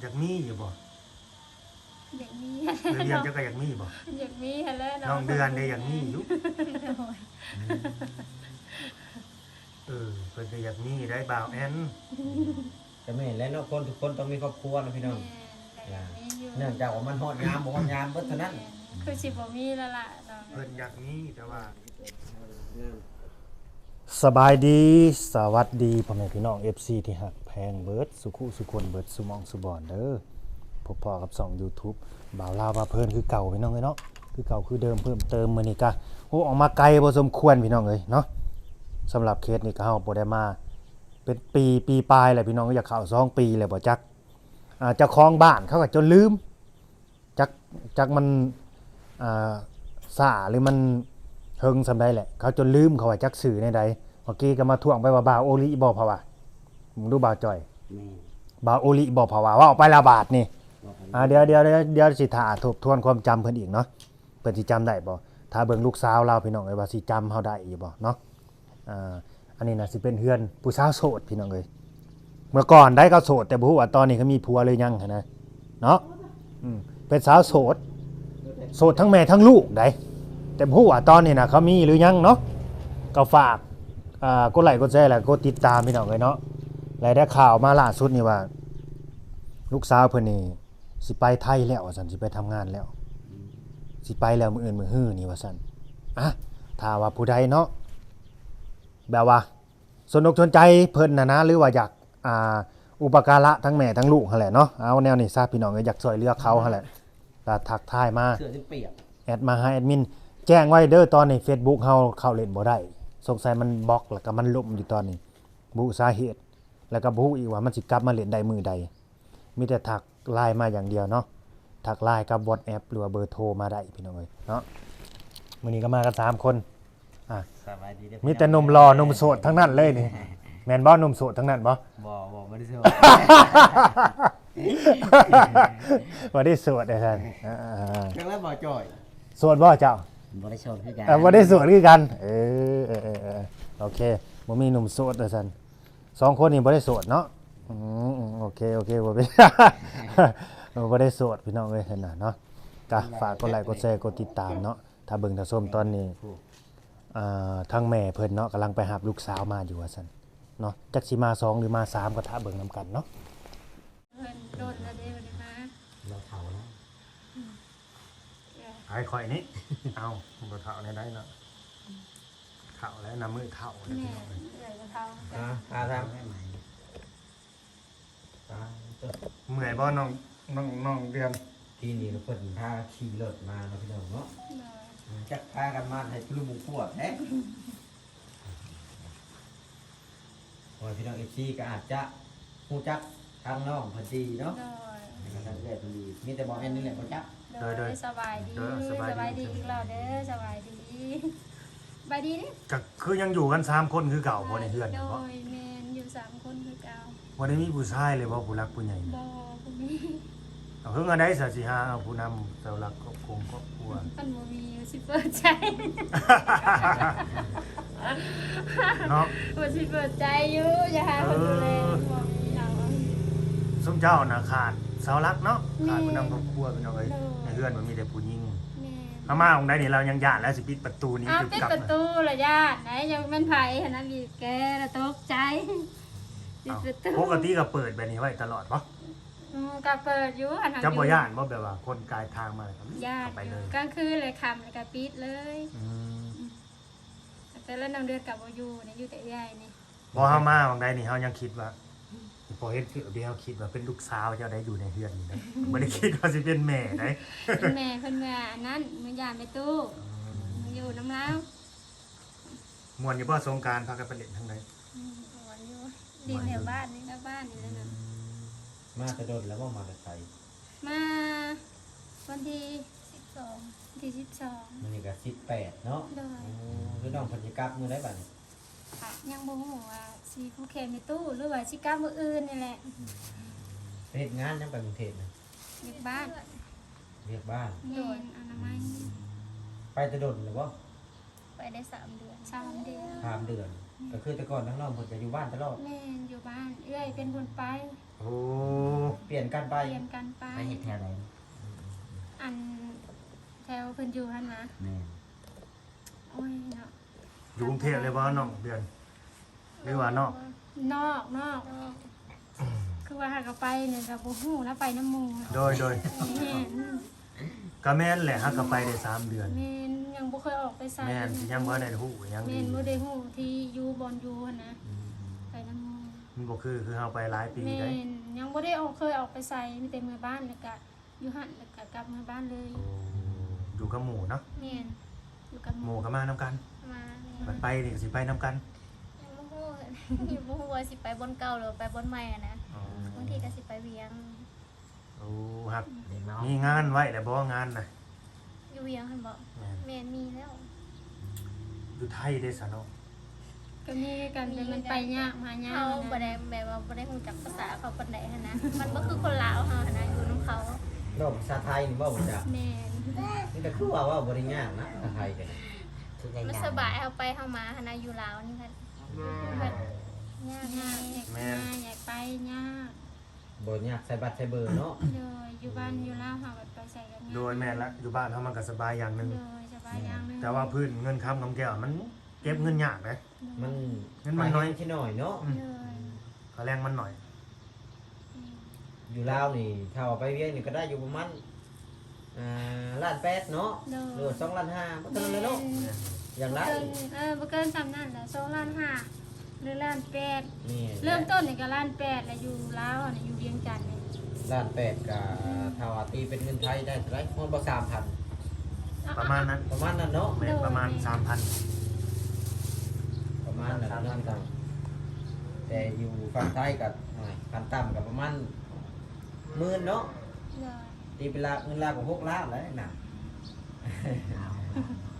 ຢາກມີຢູ່ບໍ່? ຢາກມີ ແມ່ວຽງເຈົ້າກໍຢາກມີບໍ່? ຢາກມີຫັ້ນແຫຼະເນາະ ນ້ອງເດືອນເດ້ຢາກມີຢູ່. ໂດຍ ເອີ ເພິ່ນກໍຢາກມີໄດ໋ ບ່າວແອນ. ກໍແມ່ນແຫຼະເນາະ ຄົນທຸກຄົນຕ້ອງມີຄອບຄົວເນາະພີ່ນ້ອງ. ແມ່ນ ກໍຢາກມີຢູ່ ເນື່ອງຈາກວ່າມັນຮອດຍາມບໍ່ຮອດຍາມເບິດເທົ່ານັ້ນ. ແມ່ນ ຄືຊິບໍ່ມີແລ້ວລະເນາະ ເພິ່ນຢາກມີ ແຕ່ວ່າ ສະບາຍດີ ສະຫວັດດີພໍ່ແມ່ພີ່ນ້ອງ ເອັຟຊີ ທີ່ຮັກແພງເບິດສູ່ຄູ່ສູ່ຄົນ ເບິດສູ່ໝ່ອງສູ່ບ່ອນເດີ. ພົບພໍ້ກັບຊ່ອງຢູທູບບ່າວລາວພາເພີນຄືເກົ່າພີ່ນ້ອງເອີຍເນາະ ຄືເກົ່າຄືເດີມ. ເພີ່ມເຕີມມື້ນີ້ກະ ໂອ້ ອອກມາໄກພໍສົມຄວນພີ່ນ້ອງເອີຍເນາະ. ສຳລັບເຂດນີ້ກະເຮົາບໍ່ໄດ້ມາເປັນປີ ປີປາຍແລ້ວພີ່ນ້ອງ ຢາກເຂົ້າສອງປີແລ້ວບໍ່ຈັກ. ອ່າ ເຈົ້າຂອງບ້ານເຂົາກໍຈົນລືມ ຈັກ ຈັກມັນ ອ່າ ຊ້າ ຫຼື ມັນເຫິງສ່ຳໃດແຫຼະ ເຂົາຈົນລືມ ເຂົາວ່າຈັກຊື່ແນວໃດ. ເມື່ອກີ້ກໍມາທ້ວງໄປວ່າ ບ່າວໂອລິບໍ່ ເຂົາວ່າ. ມຶງດູບ່າວຈ່ອຍ ແມ່ນ ບ່າວໂອລິບໍ່ ເຂົາວ່າ. ເວົ້າໄປລະບາດນີ້ ເວົ້າໄປ ອ່າ ດຽວ ດຽວ ດຽວ ດຽວຊິຖ້າທົບທວນຄວາມຈຳເພິ່ນອີກເນາະ ເພິ່ນຊິຈຳໄດ້ບໍ່. ຖ້າເບິ່ງລູກສາວລາວພີ່ນ້ອງເອີຍ ວ່າຊິຈຳເຮົາໄດ້ຢູ່ບໍ່ເນາະ. ອ່າ ອັນນີ້ນະຊິເປັນເຮືອນຜູ້ສາວໂສດພີ່ນ້ອງເອີຍ. ເມື່ອກ່ອນໃດ໋ເຂົາໂສດ ແຕ່ບໍ່ຮູ້ວ່າຕອນນີ້ເຂົາມີຜົວຫຼືຍັງຫັ້ນນະເນາະ. ອືມ ເປັນສາວໂສດ ໂສດທັງແມ່ທັງລູກໃດ໋ ແຕ່ບໍ່ຮູ້ວ່າຕອນນີ້ນະເຂົາມີຫຼືຍັງເນາະ. ກໍຝາກ ອ່າ ກົດໄລ້ກົດແຊ ແລະ ກົດຕິດຕາມພີ່ນ້ອງເອີຍເນາະ. ແລະ ໄດ້ຂ່າວມາລ່າສຸດນີ້ວ່າ ລູກສາວເພິ່ນນີ້ຊິໄປໄທແລ້ວວ່າຊັ້ນ ຊິໄປທຳງານແລ້ວ ອືມ ຊິໄປແລ້ວມື້ອື່ນມື້ຮືນີ້ວ່າຊັ້ນ. ອ່ະ ຖ້າວ່າຜູ້ໃດເນາະ ແບບວ່າ ສົນອົກສົນໃຈເພິ່ນຫັ້ນນະ ຫຼືວ່າຢາກ ອ່າ ອຸປະກາລະທັງແມ່ທັງລູກຫັ້ນແຫຼະເນາະ. ເອົາແນວນີ້ຊະພີ່ນ້ອງເອີຍ ຢາກຊ່ວຍເຫຼືອເຂົາຫັ້ນແຫຼະ ກໍທັກທາຍມາ ເສື້ອຈົນປຽກ ແອັດມາຫາແອັດມິນ. ແຈ້ງໄວ້ເດີ ຕອນນີ້ເຟສບຸກເຮົາເຂົ້າຫຼິ້ນບໍ່ໄດ້ ສົງໄສມັນບລັອກ ແລ້ວກໍມັນລົ້ມຢູ່ຕອນນີ້ ບໍ່ຮູ້ສາເຫດ ແລ້ວກໍບໍ່ຮູ້ອີກວ່າມັນຊິກັບມາຫຼິ້ນໄດ້ມື້ໃດ. ມີແຕ່ທັກ ໄລນ໌ມາຢ່າງດຽວເນາະ ທັກ ໄລນ໌ ກັບ ວັອດແອັບ ຫຼືວ່າເບີໂທມາໄດ້ພີ່ນ້ອງເອີຍເນາະ. ມື້ນີ້ກໍມາກັນສາມຄົນ ອ່າ ສະບາຍດີເດີ ມີແຕ່ໜຸ່ມຫຼໍ່ ພີ່ນ້ອງ ໜຸ່ມໂສດທັງນັ້ນເລີຍນີ້ ແມ່ນບໍ່? ໜຸ່ມໂສດທັງນັ້ນບໍ່? ບໍ່ ບໍ່ ບໍ່ໄດ້ໂສດ ບໍ່ໄດ້ໂສດ ວ່າຊັ້ນ. ອ່າ ຈັ່ງໃດບໍ່ຈ່ອຍ ໂສດບໍ່ເຈົ້າ? ບໍ່ໄດ້ໂສດຄືກັນ ເອີ ບໍ່ໄດ້ໂສດຄືກັນ. ເອີ ເອີ ເອີ ເອີ ໂອເຄ ບໍ່ມີໜຸ່ມໂສດວ່າຊັ້ນ. ສອງຄົນນີ້ບໍ່ໄດ້ໂສດເນາະ. ອືມ ອືມ ໂອເຄ ໂອເຄ ບໍ່ເປັນ ບໍ່ໄດ້ໂສດພີ່ນ້ອງເອີຍ ເຫັນນະເນາະ. ກະຝາກກົດໄລ້ກົດແຊ ກົດຕິດຕາມເນາະ. ຖ້າເບິ່ງຖ້າຊົມຕອນນີ້ ອ່າ ທາງແມ່ເພິ່ນເນາະ ກຳລັງໄປຮັບລູກສາວມາຢູ່ວ່າຊັ້ນເນາະ. ຈັກຊິມາສອງ ຫຼື ມາສາມ ກໍຖ້າເບິ່ງນຳກັນເນາະ. ເພິ່ນດົນແລ້ວເດ້ ບໍ່ໄດ້ມາ ລາວເຖົ້າແລ້ວ ອືມ ອ້າຍຂ້ອຍນີ້ ເອົ້າ ບໍ່ເຖົ້າແນວໃດເນາະ ເຖົ້າແລ້ວ ນຳມື້ເຖົ້າແລ້ວ ແມ່ ພີ່ນ້ອງເອີຍ ເອື້ອຍກໍເຖົ້າຄືກັນ ຫາ ຫາທາງໃໝ່ ຕາຍ ເມື່ອຍບໍ່ນ້ອງ ນ້ອງ ນ້ອງເດືອນ? ກີ້ນີ້ເພິ່ນພາຂີ່ລົດມາເນາະ ພີ່ນ້ອງເນາະ ໂດຍ ຈັກພາກັນມາໃຫ້ລຸມພວກແທ້. ໂອ້ຍ ພີ່ນ້ອງເອັຟຊີກໍອາດຈະຮູ້ຈັກທາງນ້ອງເພິ່ນດີເນາະ ໂດຍ ແລ້ວກໍທາງເອື້ອຍເພິ່ນດີ ມີແຕ່ບໍ່ແມ່ນນີ້ແຫຼະບໍ່ຈັກ ໂດຍ ໂດຍ ໂດຍ ສະບາຍດີ ໂດຍ ສະບາຍດີ ສະບາຍດີອີກແລ້ວເດີ ສະບາຍດີ ສະບາຍດີເດ້. ກໍຄືຍັງຢູ່ກັນສາມຄົນຄືເກົ່າບໍ່ໃນເຮືອນ ໂດຍ ເນາະ ແມ່ນ ຢູ່ສາມຄົນຄືເກົ່າ. ບໍ່ໄດ້ມີຜູ້ຊາຍເລີຍບໍ່ ຜູ້ຫຼັກຜູ້ໃຫຍ່? ບໍ່ ບໍ່ມີ. ເອົາ ເຮີງອັນໃດຊະ ຊິຫາເອົາຜູ້ນຳເສົາຫຼັກຄອບຄົວ ຄອບຄົວ ຄັນບໍ່ມີວ່າຊິເປີດໃຈເນາະ ວ່າຊິເປີດໃຈຢູ່ ຢາກຫາຄົນດູແລ ເອີ ບໍ່ມີເຮົາ ຊຸມເຈົ້ານະຂາດເສົາຫຼັກເນາະ ແມ່ນ ຂາດຜູ້ນຳຄອບຄົວ ພີ່ນ້ອງເອີຍ ໂດຍ ໃນເຮືອນມັນມີແຕ່ຜູ້ຍິງ ແມ່ນ ເຮົາມາໝ່ອງໃດນີ້ລາວຍັງຢ້ານ ລາວຊິປິດປະຕູໜີ ອ້າວ ປິດປະຕູລະຢ້ານໃດ ຍັງແມ່ນໃຜຫັ້ນນະ ບີບແກລະຕົກໃຈ ປິດປະຕູ ເອົ້າ ປົກກະຕິກໍເປີດແບບນີ້ໄວ້ຕະຫຼອດບໍ່? ອືມ ກໍເປີດຢູ່ ອັນ ເຈົ້າບໍ່ຢ້ານບໍ່ ແບບວ່າຄົນກາຍທາງມາແລ້ວກໍ ຢ້ານ ເຂົ້າໄປເລີຍ ກາງຄືນແລ້ວຄ່ຳແລ້ວກໍປິດເລີຍ ອືມ ອືມ ແຕ່ລະໜຶ່ງເດືອນກໍບໍ່ຢູ່ນີ້ ຢູ່ແຕ່ເອື້ອຍນີ້ ບໍ່ ເຮົາມາໝ່ອງໃດນີ້ ເຮົາຍັງຄິດວ່າ ພໍເຫັນຄືດຽວ ເຮົາຄິດວ່າເປັນລູກສາວເຈົ້າໄດ້ຢູ່ໃນເຮືອນນີ້ນະ ບໍ່ໄດ້ຄິດວ່າຊິເປັນແມ່ໃດ ເປັນແມ່ເພິ່ນເມື່ອອັນນັ້ນ ເມື່ອຢາມແມ່ຕູ້ ອືມ ຢູ່ນຳລາວ. ມ່ວນຢູ່ບໍ່ ສົງການພາກັນໄປຫຼິ້ນທາງໃດ? ອືມ ມ່ວນຢູ່ ຫຼິ້ນແຖວບ້ານນີ້ ແຖວບ້ານນີ້ແຫຼະ ອືມ ມາແຕ່ດົນແລ້ວບໍ່ ມາແຕ່ໄສ? ມາວັນທີສິບສອງ ວັນທີສິບສອງ ມື້ນີ້ກໍສິບແປດເນາະ ໂດຍ ໂອ້ ຄືນ້ອງເພິ່ນຊິກັບມື້ໃດບັດນີ້? ກະຍັງບໍ່ຮູ້ວ່າຊິຜູກແຂນແມ່ຕູ້ ຫຼືວ່າຊິກັບມື້ອື່ນນີ້ແຫຼະ ອືມ ໄປເຮັດງານຫຍັງໄປກຸງເທບນະ? ວຽກບ້ານ ວຽກບ້ານ ແມ່ນ ໂດຍ ອະນາໄມ ອືມ ໄປແຕ່ດົນແລ້ວບໍ່? ໄປໄດ້ສາມເດືອນ ສາມເດືອນ ສາມເດືອນ ອືມ ກໍຄືແຕ່ກ່ອນທາງນ້ອງເພິ່ນກໍຢູ່ບ້ານຕະຫຼອດ ແມ່ນ ຢູ່ບ້ານ ເອື້ອຍເປັນຄົນໄປ ໂອ້ ປ່ຽນກັນໄປ ປ່ຽນກັນໄປ ໄປເຮັດແຖວໃດ? ອັນແຖວເພິ່ນຢູ່ຫັ້ນນະ. ແມ່ນ. ໂອ້ຍເນາະ ຢູ່ກຸງເທບເລີຍບໍ່ນ້ອງເດືອນ ຫຼືວ່ານອກ? ນອກ ນອກ ນອກ ຄືວ່າຫາກະໄປນີ້ກະບໍ່ຮູ້ນະ ໄປນຳໝູ່. ໂດຍ ໂດຍ ແມ່ນ ກະແມ່ນແຫຼະ ຫາກະໄປໄດ້ສາມເດືອນ. ແມ່ນ ຍັງບໍ່ເຄີຍອອກໄປໃສ. ແມ່ນ ຍັງບໍ່ໄດ້ຮູ້ຫຍັງ. ແມ່ນ ບໍ່ໄດ້ຮູ້ທີ່ຢູ່ ບ່ອນຢູ່ຫັ້ນນະ. ອືມ ໄປນຳໝູ່ ມັນບໍ່ຄື ຄືເຮົາໄປຫຼາຍປີໄດ໋. ແມ່ນ ຍັງບໍ່ໄດ້ອອກ ເຄີຍອອກໄປໃສ ມີແຕ່ເມືອບ້ານ ແລ້ວກະຢູ່ຫັ້ນ ແລ້ວກະກັບເມືອບ້ານເລີຍ. ໂອ້ ຢູ່ກັບໝູ່ເນາະ. ແມ່ນ ຢູ່ກັບໝູ່ ໝູ່ກະມານຳກັນ. ມາ ແມ່ນ ບັດໄປນີ້ກະຊິໄປນຳກັນ. ຍັງບໍ່ຮູ້ ຍັງບໍ່ຮູ້ວ່າຊິໄປບ່ອນເກົ່າ ຫຼືວ່າໄປບ່ອນໃໝ່ຫັ້ນນະ. ອໍ ບາງທີກະຊິໄປວຽງ. ໂອ້ ຮັກ ມີງານໄວ້ແລ້ວບໍ່ ງານນະ? ຢູ່ວຽງຫັ້ນບໍ່? ແມ່ນ ແມ່ນ ມີແລ້ວ. ຢູ່ໄທເດ້ຊະເນາະ? ກະມີຄືກັນ ແຕ່ມັນໄປຍາກມາຍາກ. ເຮົາບໍ່ໄດ້ແບບວ່າບໍ່ໄດ້ຮູ້ຈັກພາສາເຂົາປານໃດຫັ້ນນະ ມັນບໍ່ຄືຄົນລາວເຮົາຫັ້ນນະ ຢູ່ນຳເຂົາ. ເວົ້າພາສາໄທນີ້ເວົ້າບໍ່ຈັກ. ແມ່ນ ນີ້ກະຄືວ່າເວົ້າບໍ່ໄດ້ຍາກນະ ພາສາໄທກະ ມັນສະບາຍ ເຮົາໄປເຮົາມາຫັ້ນນະ ຢູ່ລາວນີ້ຫັ້ນ ຍາກ ຍາກ ແມ່ນ ຢາກໄປຍາກ. ບໍ່ຍາກໃສ່ບັດໃສ່ເບີເນາະ. ໂດຍ ຢູ່ບ້ານຢູ່ລາວເຮົາບັດໄປໃສກະງ່າຍ. ໂດຍ ແມ່ນລະ ຢູ່ບ້ານເຮົາມັນກະສະບາຍຢ່າງໜຶ່ງ. ໂດຍ ສະບາຍຢ່າງໜຶ່ງ ແຕ່ວ່າພື້ນເງິນຄຳຂອງແກ້ວມັນເກັບເງິນຍາກເດ້. ໂດຍ ມັນ ເງິນມັນໜ້ອຍ ຄ່າແຮງມັນໜ້ອຍເນາະ. ໂດຍ ຄ່າແຮງມັນໜ້ອຍ. ແມ່ນ ຢູ່ລາວນີ້ ຖ້າວ່າໄປວຽງນີ້ກະໄດ້ຢູ່ປະມານ ອ່າ ລ້ານແປດເນາະ. ໂດຍ ຫຼືວ່າສອງລ້ານຫ້າ ບໍ່ເຖິງນັ້ນແຫຼະເນາະ. ແມ່ນ ຢ່າງຫຼາຍ ເອີ ບໍ່ເກີນສ່ຳນັ້ນແຫຼະ ສອງລ້ານຫ້າ ຫຼືລ້ານແປດ. ແມ່ນ ເລີ່ມຕົ້ນນີ້ກະລ້ານແປດແຫຼະ ຢູ່ລາວຫັ້ນນະ ຢູ່ວຽງຈັນນີ້ ລ້ານແປດກະ ອືມ ຖ້າວ່າຕີເປັນເງິນໄທໄດ້ເທົ່າໃດ? ຮອດບໍ່ສາມພັນ ປະມານນັ້ນ ປະມານນັ້ນເນາະ. ແມ່ນ ໂດຍ ປະມານສາມພັນ ປະມານນັ້ນ. ແຕ່ຢູ່ຝັ່ງໄທກະ ໂອ້ຍ ຂັ້ນຕ່ຳກະປະມານໝື່ນເນາະ. ໂດຍ ຕີເປັນລາວ ເງິນລາວກະຫົກລ້ານແລ້ວນະ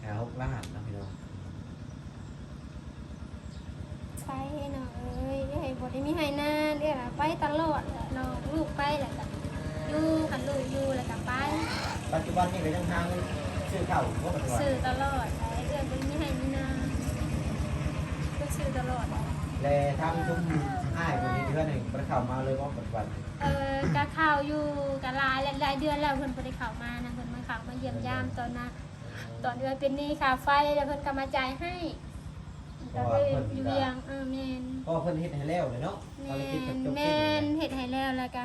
ຫ້າຫົກລ້ານເນາະພີ່ນ້ອງ. ໄປເນາະເອີຍ ເອື້ອຍບໍ່ໄດ້ມີໄຮ່ນາ ເອື້ອຍວ່າໄປຕະຫຼອດແຫຼະເນາະ ລູກໄປແລ້ວກະຢູ່ ຄັນລູກຢູ່ແລ້ວກະໄປ. ປັດຈຸບັນນີ້ກະຍັງຫາເງິນຊື້ເຂົ້າຢູ່ບໍ່ ປັດຈຸບັນ? ຊື້ຕະຫຼອດ ເອື້ອຍບໍ່ໄດ້ມີໄຮ່ມີນາ ກະຊື້ຕະຫຼອດ. ແລະທາງຊຸມອ້າຍຜູ້ທີ່ເຮືອນນີ້ບໍ່ໄດ້ເຂົ້າມາເລີຍບໍ່ ປັດຈຸບັນ? ເອີ ກະເຂົ້າຢູ່ ກະຫຼາຍ ຫຼາຍເດືອນແລ້ວ ເພິ່ນບໍ່ໄດ້ເຂົ້າມານະ ເພິ່ນມາເຂົ້າມາຢ້ຽມຢາມຕອນນັ້ນ ຕອນເອື້ອຍເປັນໜີ້ຄ່າໄຟ ແລ້ວເພິ່ນກະມາຈ່າຍໃຫ້. ກະເລີຍຢູ່ວຽງ. ເອີ ແມ່ນ ເພາະເພິ່ນເຮັດໃຫ້ແລ້ວເລີຍເນາະ. ແມ່ນ ເຮັດໃຫ້ແລ້ວ ແລ້ວກະ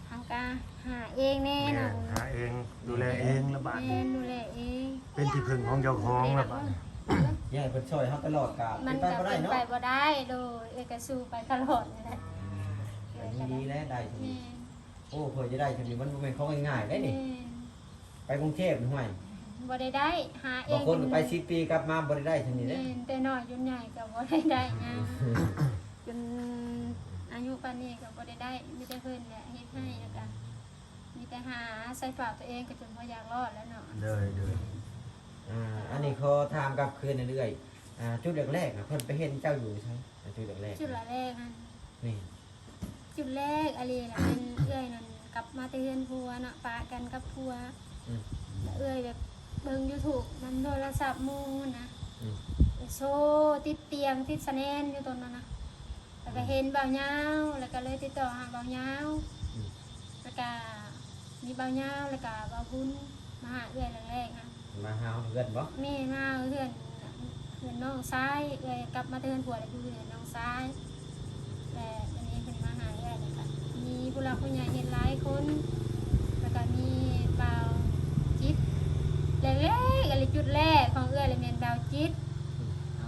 ເຮົາກະຫາເອງແດ່ເນາະ. ຫາເອງ ດູແລເອງລະບາດ. ແມ່ນ ດູແລເອງ ເປັນທີ່ເພິ່ງຂອງເຈົ້າຂອງລະບາດ. ຢ່າໃຫ້ເພິ່ນຊ່ອຍເຮົາຕະຫຼອດກະເປັນໄປບໍ່ໄດ້ເນາະ. ມັນກະເປັນໄປບໍ່ໄດ້ ໂດຍ ເອື້ອຍກະສູ້ໄປຕະຫຼອດນີ້ແຫຼະ. ກະຍັງດີແຫຼະໄດ້. ແມ່ນ ໂອ້ ເພື່ອຈະໄດ້ຈັ່ງນີ້ ມັນບໍ່ແມ່ນຂອງງ່າຍໆເດ້ນີ້. ແມ່ນ ໄປກຸງເທບນີ້ ຫ້ວຍ ບໍ່ໄດ້ໄດ້ ຫາເອງ. ບາງຄົນກະໄປສິບປີ ກັບມາບໍ່ໄດ້ໄດ້ຊ່ຳນີ້ເດ້. ແມ່ນ ແຕ່ນ້ອຍຈົນໃຫຍ່ກະບໍ່ໄດ້ໄດ້ຫຍັງ ຈົນອາຍຸປານນີ້ກະບໍ່ໄດ້ໄດ້ ມີແຕ່ເພິ່ນແຫຼະເຮັດໃຫ້ ແລ້ວກະມີແຕ່ຫາໃສ່ຝາກໂຕເອງ ກະຈົນພໍຢາກລອດແລ້ວເນາະ. ໂດຍ ໂດຍ ອ່າ ອັນນີ້ຂໍຖາມກັບຄືນເລື້ອຍ ອ່າ ຈຸດແລກໆນະ ເພິ່ນໄປເຫັນເຈົ້າຢູ່ໃສ? ຈຸດແລກໆ ຈຸດແລກຫັ້ນ ນີ້ ຈຸດແລກອີ່ຫຼີລະແມ່ນເອື້ອຍນັ້ນກັບມາແຕ່ເຮືອນຜົວເນາະ ປະກັນກັບຜົວ. ອືມ ແລ້ວເອື້ອຍແບບເບິ່ງຢູທູບນຳໂທລະສັບໝູ່ຫັ້ນນະ. ອືມ ໂຊຕິດຕຽງຕິດສະແນນຢູ່ຕອນນັ້ນນະ ແລ້ວກະເຫັນບ່າວຍາວ ແລ້ວກະເລີຍຕິດຕໍ່ຫາບ່າວຍາວ. ອືມ ແລ້ວກະມີບ່າວຍາວ ແລ້ວກະບ່າວບຸນມາຫາເອື້ອຍແລກໆຫັ້ນ. ມາຫາເຮືອນບໍ່? ແມ່ນ ມາເຮືອນ ເຮືອນນ້ອງຊາຍ ເອື້ອຍກັບມາແຕ່ເຮືອນຜົວແລ້ວຢູ່ເຮືອນນ້ອງຊາຍ ແລະບາດນີ້ເພິ່ນມາຫາເອື້ອຍ ແລ້ວກະມີຜູ້ຫຼັກຜູ້ໃຫຍ່ເຫັນຫຼາຍຄົນ ແລ້ວກະມີບ່າວຈິດ ແລກໆ ອັນນີ້ຈຸດແລກຂອງເອື້ອຍລະແມ່ນບ່າວຈິດ.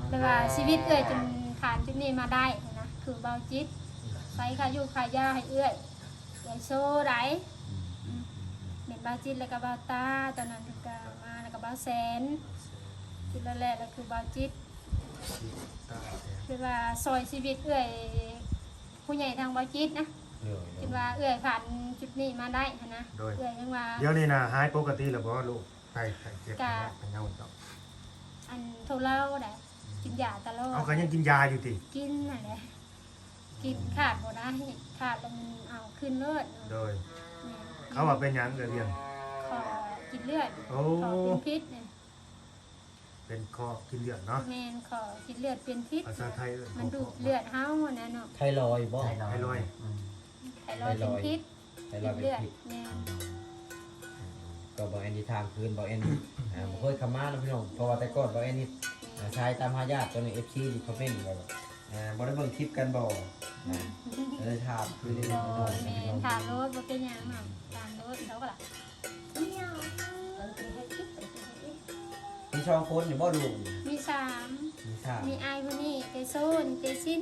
ແຕ່ວ່າຊີວິດເອື້ອຍຈົນຜ່ານຈຸດນີ້ມາໄດ້ຫັ້ນນະ ຄືບ່າວຈິດ ໃສ່ຄ່າຢູ່ຄ່າຢາໃຫ້ເອື້ອຍ ເອື້ອຍໂຊໄດ໋. ອືມ ແມ່ນບ່າວຈິດ ແລ້ວກະບ່າວຕາ ຕອນນັ້ນເພິ່ນກະມາ ແລ້ວກະບ່າວແສນ. ຈຸດແລກໆລະຄືບ່າວຈິດ ຄືວ່າຊ່ອຍຊີວິດເອື້ອຍ ຜູ້ໃຫຍ່ທາງບ່າວຈິດນະ. ໂດຍ ໂດຍ ຄິດວ່າເອື້ອຍຜ່ານຈຸດນີ້ມາໄດ້ຫັ້ນນະ. ໂດຍ ເອື້ອຍຍັງວ່າ ດຽວນີ້ນະຫາຍປົກກະຕິແລ້ວບໍ່ລູກ? ໄຂ້ ໄຂ້ເຈັບ ກະເຫງົາເນາະ ອັນໂທລາວໄດ໋ ກິນຢາຕະຫຼອດ. ເອົາ ກະຍັງກິນຢາຢູ່ຕິ? ກິນຫັ້ນແຫຼະ ກິນຂາດບໍ່ໄດ້ ຂາດແລ້ວມັນເອົາຂຶ້ນໂລດເນາະ. ໂດຍ ແມ່ນ ເຂົາວ່າເປັນຫຍັງເອື້ອຍວຽງ? ຂໍກິນເລືອດ. ໂອ້ ຂໍເປັນພິດ. ເປັນຂໍ້ກິນເລືອດເນາະ. ແມ່ນ ຂໍ້ກິນເລືອດເປັນພິດ ພາສາໄທເອີ້ນ ມັນດູດເລືອດເຮົາຫັ້ນນະເນາະ. ໄທລອຍບໍ່? ໄທລອຍ ອືມ ໄທຣອຍເປັນພິດ ໄທຣອຍເປັນພິດ ແມ່ນ ກໍບໍ່ແອນນີ້ຖາມຄືນ ບໍ່ແອນນີ້ ອ່າ ບໍ່ເຄີຍເຂົ້າມາເນາະພີ່ນ້ອງ ເພາະວ່າແຕ່ກ່ອນບໍ່ແອນນີ້ ອ່າ ສາຍຕາມຫາຍາດ ຕອນນີ້ເອັຟຊີນີ້ຄອມເມັນວ່າ ອ່າ ບໍ່ໄດ້ເບິ່ງຄລິບກັນບໍ່ ອ່າ ເລີຍຖາມຄືນເລັກໆນ້ອຍໆ ແມ່ນ ພີ່ນ້ອງ ຖາມໂລດ ບໍ່ເປັນຫຍັງ ຖາມໂລດ ເຂົາກໍລະ ມີສອງຄົນນີ້ບໍ່ລູກ? ມີສາມ ມີສາມ ມີອ້າຍຜູ້ນີ້ ເຕໂຊນ ເຕຊິນ